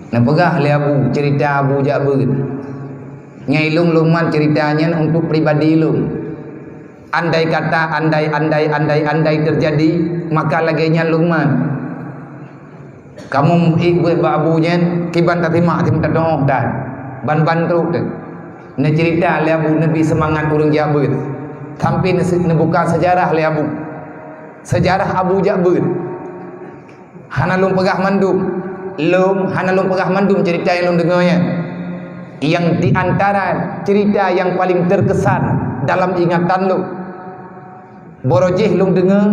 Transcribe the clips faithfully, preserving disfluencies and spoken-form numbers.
Neupeugah lé Abu, cerita Abu jak beuet. Nyan i lôn, lôn mat cerita nyan untuk pribadi lôn. Andai kata, andai, andai, andai, andai terjadi, maka lagée nyan lôn mat. Kamoe ék beuet bak Abu nyan, kiban tasimak, simat tatu'oh that. Ban-ban trok teuh. Neucerita lé Abu, neubi seumangat ureuëng jak beuet. Sampai neuse-, neubuka seujarah lé Abu. Seujarah Abu jak beuet. Hana lôn peugah mandum. Lôn, hana lôn peugah mandum cerita nyang lôn deungoe nyan. Nyang di antara cerita nyang paling terkesan dalam ingatan lôn. Barô jih lôn deungoe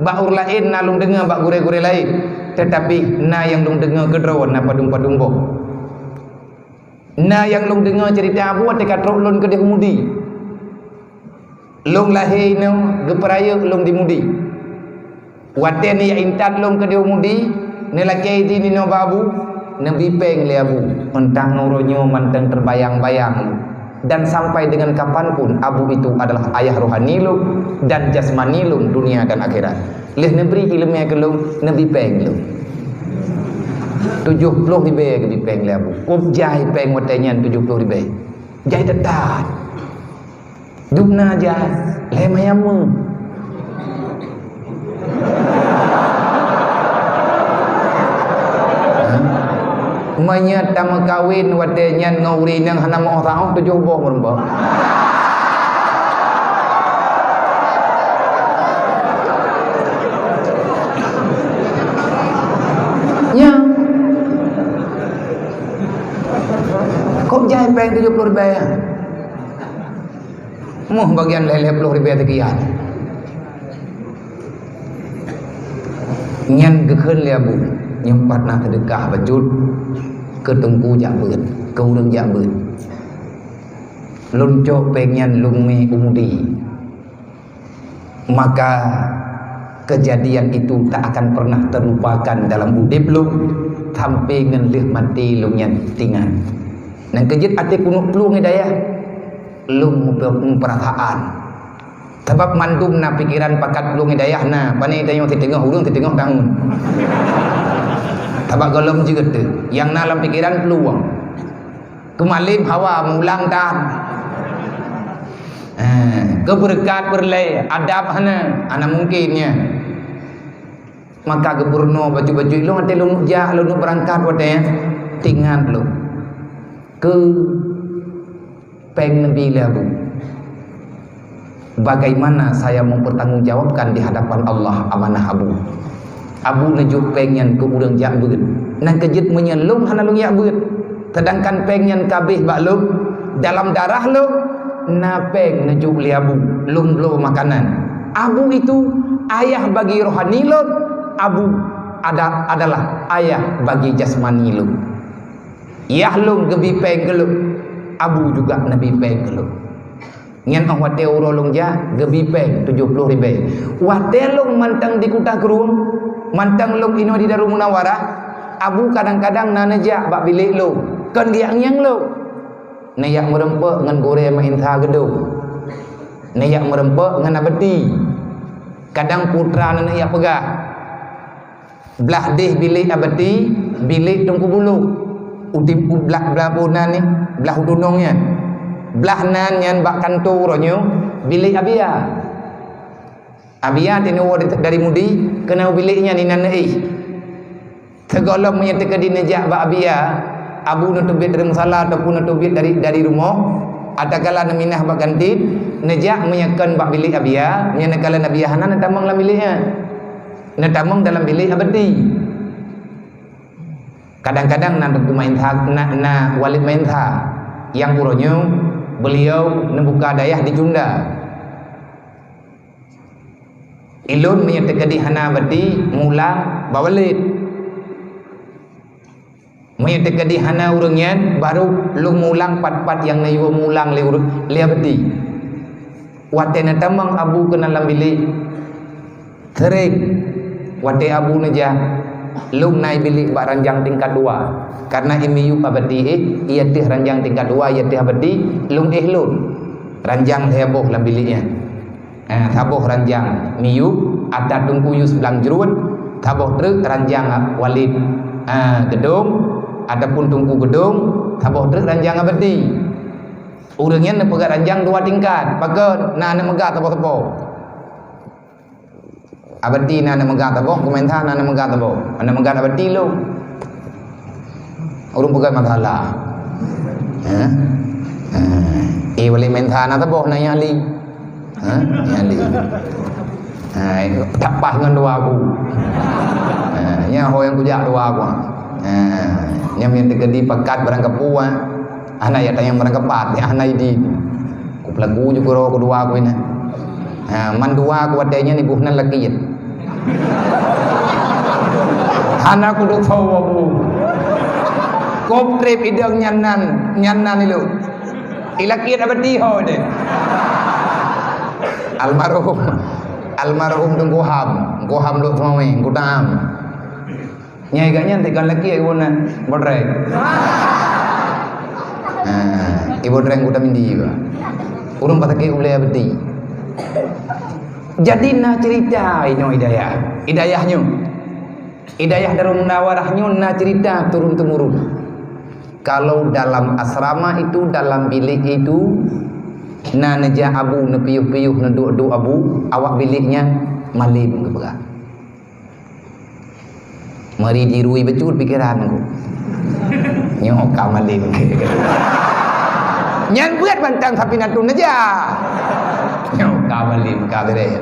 bak ureuëng laén, na lôn deungoe bak gurée-gurée laén, teutapi na nyang lôn deungoe keudroe na padum-padum boh. Na nyang lôn deungoe cerita Abu watée ka trok lôn keudeh u Mudi. Lôn lahé inoe geupeurayeuk lôn di Mudi. Watée neujak intat lôn keudeh u Mudi, neulakée idhin inoe bak Abu, neubi péng lé Abu. Mantong uroe nyoe mantong teubayang-bayang lôn. Dan sampai dengan kapan pun, Abu itu adalah ayah rohani lôn dan jasmani lôn dunia dan akhirat. Lheueh neubri iéleumé keu lôn, neubi péng lôn. Tujoh ploh ribée geubi péng lé Abu. Kôb jai péng watée nyan tujoh ploh ribée. Jai that-that. Dum na jai, lhée manyam meuh. Meunyoe tameukawen watée nyan ngon ureuëng nyang hana meu saôh, tujoh boh meurumpok. Nyan. Kôb jai péng tujoh ploh ribée. Moh bagian lhée-lhée ploh ribée teukian. Nyan geukheun lé Abu, nyoe pat na seudeukah bacut keu teungku jak beuet, keu ureuëng jak beuet. Lôn cok péng nyan lôn mé u Mudi. Maka kejadian itu tak akan pernah terlupakan dalam udeb lôn sampai ngon lheueh maté lôn nyan tingat. Nyang keujeuet até keuneuk plueng i dayah lôn meupe-, meupeurasaan. Sabab mandum na pikeran pakat plueng i dayah na, pane tanyoe siteungoh ureuëng siteungoh tangon. Sabab gohlom jeuet teuh, nyang na lam pikeran plueng. Keumalem hawa meulang tan. Ha, keubeureukat peureulée, adab hana, hana mungken nyan. Maka geupeurunoe bacut-bacut lôn, watée lôn jak, lôn beurangkat watée, tingat lôn keu péng neubi lé Abu. Bagaimana saya mempertanggungjawabkan di hadapan Allah amanah Abu? Abu neujok péng nyan keu ureuëng jak beuet. Nyang keujeuet meunyoe lôn hana lôn jak beuet, sedangkan péng nyan ka abéh bak lôn, dalam darah lôn na péng neujok lé Abu, lôn bloe makanan. Abu itu ayah bagi rohani lôn, Abu ada-, adalah ayah bagi jasmani lôn. Yah lôn geubi péng keu lôn, Abu juga neubi péng keu lôn. Nyan óh watée uroe lôn jak geubi péng tujoh ploh ribée. Watée lôn mantong di Kuta Krueng, mantong lôn inoe di Darul Munawarah, Abu kadang-kadang na neujak bak bilék lôn, kon geujak ngieng lôn. Neujak meureumpok ngon gurée Mak Insa Geudong. Neujak meureumpok ngon Abeuti. Kadang putra neuneuk jak peugah, blah deh bilék Abeuti, bilék Teungku Bulu. Utim-, u blah, blah buna ni, blah u dunong nyan. Blah nan nyan bak kantô uroe nyoe, bilék Abia. Abia teuneuk dari, dari Mudi, keunoe bilék nyan inan neuéh. Sigohlom meunyoe teukeudi neujak bak Abia, Abu neuteubiet dari musala ataupun neuteubiet dari, dari rumoh, atawa kala neuminah bak kantin, neujak meunyoe kon bak bilék Abia, meunyoe neukalon Abia hana neutamong lam bilék nyan. Neutamong dalam bilék Abeuti. Kadang-kadang na Teungku Mak Insa, na, na Walid Mak Insa, nyang uroe nyoe beuliau neubuka dayah di Cunda. Ilôn meunyoe teukeudi hana Abeuti, mulang bak Walid. Meunyoe teukeudi hana ureuëng nyan, barô lôn mulang pat-pat nyang neuyue mulang lé ureuëng, lé Abeuti. Watée neutamong Abu keunan lam bilék, seuréng watée Abu neujak, lôn na i bilék bak ranjang tingkat dua. Kareuna i miyueb Abeuti éh, i ateueh ranjang tingkat dua, i ateueh Abeuti, lôn éh lôn. Ranjang lhée boh lam bilék nyan. Ha, saboh ranjang miyueb, ata Teungku Yus Blang Jruen, saboh treuk ranjang Walid, ha, Geudong, ataupun Teungku Geudong, saboh treuk ranjang Abati. Ureuëng nyan neupeugah ranjang dua tingkat, pakon na aneuk meugah saboh-saboh. Abati na aneuk meugah saboh, Kumensa na aneuk meugah saboh. Aneuk meugah Abati lom. Ureuëng peugah masalah. Ha? Ha. Eh, wali Mensa na saboh na nyang li. Ha? Nyang li. Ha, tak pas ngon dua aku. Ha, nyan ho nyang kujak dua aku. Ha, nyang meuteugedi pakat barang kapu, ha. Hana ya tanyong barang kapat, ya hana idi. Ku pelaku ju kuro kedua aku ini. Ha, man dua aku watée nyan ibu nan laki. Hana kuduek tho Abu. Kop trép idong nyan nan, nyan nan ilok. Ilakit Abati ho deh. Almarhum, almarhum Teungku Ham, Teungku Ham Luk Seumawe, Teungku Tam. Nyai gak nyan tekan laki ibu nan bodreng. Ha, ibu bodreng Teungku Tam Indi ba. Ureuëng pasakit ulée Abati. Jadi na cerita inoe Hidayah. Hidayah nyoe. Hidayah Darul Munawarah nyoe na cerita turun-temurun. Kalau dalam asrama itu, dalam bilik itu, na neujak Abu, neupiôh-piôh, neuduek-duek Abu, awak bilik nyan malem geupeugah. Meuri jirui becut pikeran ku. Nyoe ka malem. Nyan buet mantong sapi natun aja. Nyoe ka malem ka beureh.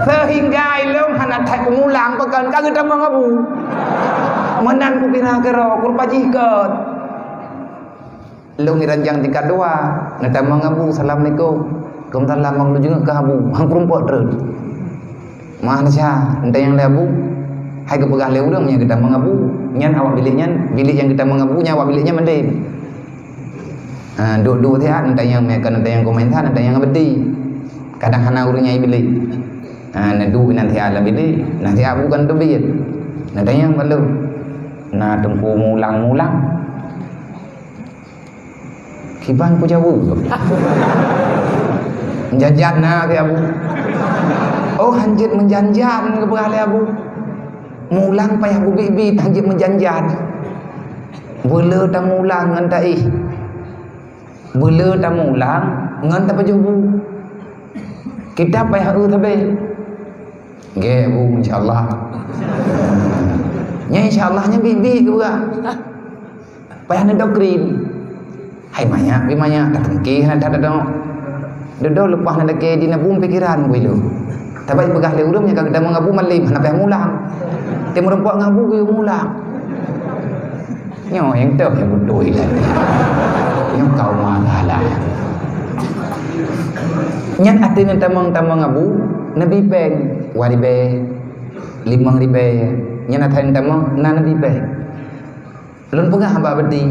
Sehingga ilong hana that peumulang pakon ka geutamong Abu. Meunan ku kira keudroe, ku rupa jih kot. Lôn iranjang tingkat dua, neutamong Abu, "Assalamualaikum." "Waalaikumsalam, mang lôn jeuet keu Abu." Han peurumpok treun. "Maah neusa, neutamong lé Abu." Hai geupeugah lé ureuëng nyang geutamong Abu, nyan awak bilék nyan, bilék nyang geutamong Abu nyan awak bilék nyan mandum. Ha, duek-duek siat, neutamong meuka neutamong Kumensa, neutamong Abati. Kadang hana ureuëng nyang bilék. Ha, neuduek nan siat lam bilék, nan siat Abu kan teubiet. Neutamong balum. Na teungku mulang-mulang. Kiban ku jaweueb. Meujanjan na keu Abu. Oh, hanjeuet meujanjan geupeugah lé Abu. Mulang payah bubit-bit hanjeuet meujanjan. Beuleu tamulang ngon taéh. Beuleu tamulang ngon tapajoh bu. Kitab payah eu sabe. Gé bu insya Allah. Nya insya Allah nya bit-bit geupeugah. Payah neudok krim. Hai manyak, bi manyak, tateuki hana that tadok. Dudoe leupah na lakée di nabum pikeran bui lôn. Tabai peugah lé ureuëng nyang ka geutamong Abu malem hana payah mulang. Teumeureumpok ngon Abu geuyue mulang. Nyoe nyang toh nyang beutôi lah. Nyoe kaum masalah. Nyan até neutamong-tamong Abu, neubi péng, dua ribée, limong ribée. Nyan até neutamong na neubi péng. Lôn peugah bak Abati,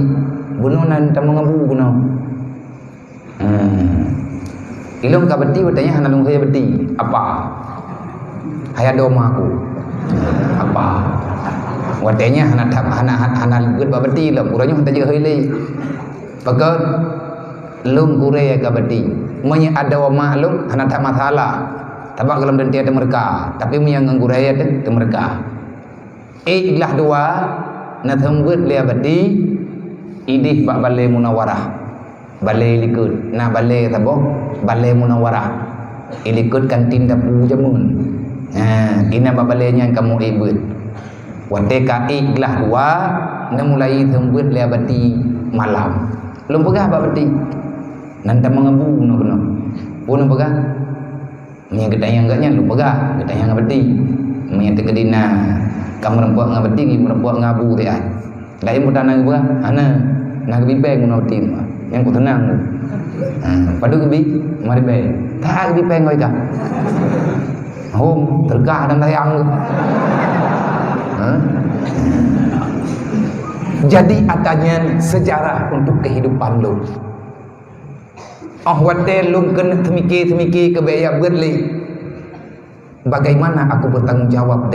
bunoe nan tamong Abu bunoe. Hmm. Ilôn ka Abati, watée nyan hana lôn kheun Abati. Apa? Hai adoe ma aku. Apa? Watée nyan hana that, hana, hana, hana geuet bak Abati lom. Uroe nyoe hana jeuet kheun lé. Pakon? Lôn gurée ka Abati. Meunyoe adoe ma lôn hana that masalah. Sabab gohlom teuntée teumeureuka. Tapi meunyoe ngon gurée teumeureuka. Ék glah dua, na seumeubeuet lé Abati, idéh bak Balée Munawarah. Balée likot, na balée saboh, Balée Munawarah. Ilikot kantin dapu jameun. Ha, inan bak balée nyan kamoe ék beuet. Watée ka ék glah dua, na mulai seumeubeuet lé Abati malam. Lôn peugah bak Abati, nan tamong Abu keunoe-keunoe. Peue lôn peugah? Meunyoe geutanyong gobnyan, lôn peugah, geutanyong Abati. Meunyoe teukeudi na ka meurumpok ngon Abati, meurumpok ngon Abu siat. Laén peue na geupeugah, hana, na geubi péng ngon Abati. Nyan ku teunang. Ha, padub geubi, lima ribée. That geubi péng ngon ika. Hom, teureukah dan dayang. Ha? Jadi, ata nyan sejarah untuk kehidupan lôn. Óh watée lôn keuneuk teumike-teumike keu bék jak beuet lé, bagaimana aku bertanggung jawab